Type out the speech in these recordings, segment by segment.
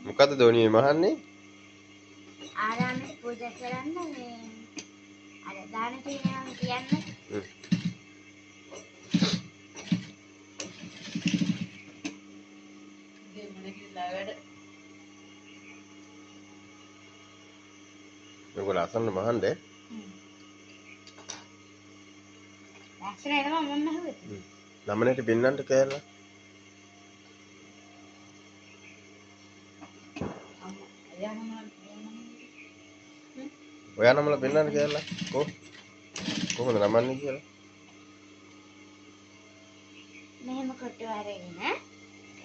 මොකද්ද දෝනියේ මහන්නේ? ආරාමේ පූජා කරන්න මේ අර දාන තියෙනවා කියන්නේ. මේක ලස්සන මහන්නේ. ලස්සන එනවා මම ඇහුවේ. නමනට පෙන්නන්න කියලා. ඔයා නමලා පෙන්නන්න කියලා. කොහොමද නමන්නේ කියලා? මෙහෙම කොටු අරගෙන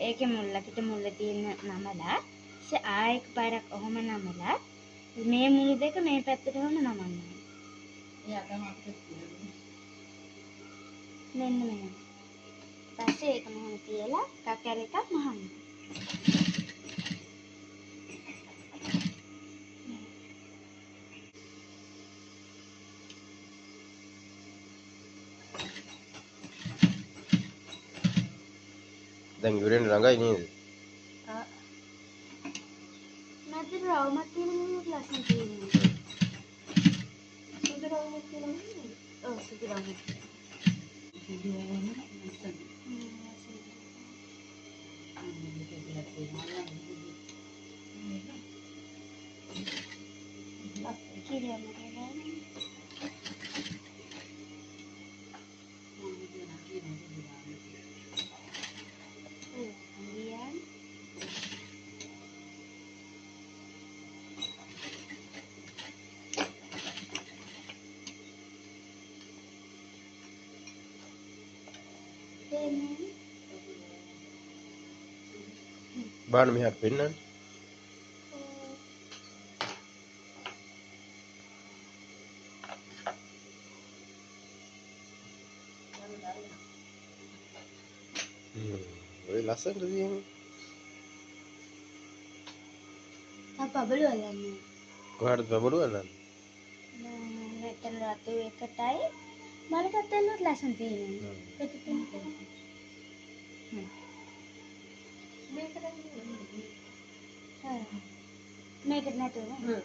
ඒකේ මුල්ලකට මුල්ල තියෙන නමලා ආයෙක පාරක් ඔහොම නමලා මේ මුළු දෙක මේ පැත්තට ඔහොම නමන්න. එයා තමයි අපිට මෙන්න මෙහෙම. පස්සේ ඒක මෙහෙම තියලා කකර එකක් මහන්න. දැන් ඉවරෙන් ළඟයි නේද? ආ. මැද රවුමක් තියෙන මොනවද ලස්සන තියෙන්නේ? සුදු රවුමක් තියෙනවා නේද? ඔව් සුදු රවුමක්. සුදු රවුම ලස්සන. බලන්න මෙහාට පෙන්නන්න. ඔය ලස්සනට තියෙන්නේ. තා බබළු අල්ලන්නේ. කොහාටද බබළු අල්ලන්නේ? නෑ මෙතන රතු එකටයි මලකත් ඇල්ලුවත් ලස්සන තියෙනවා. මේකට නැතුව නේ.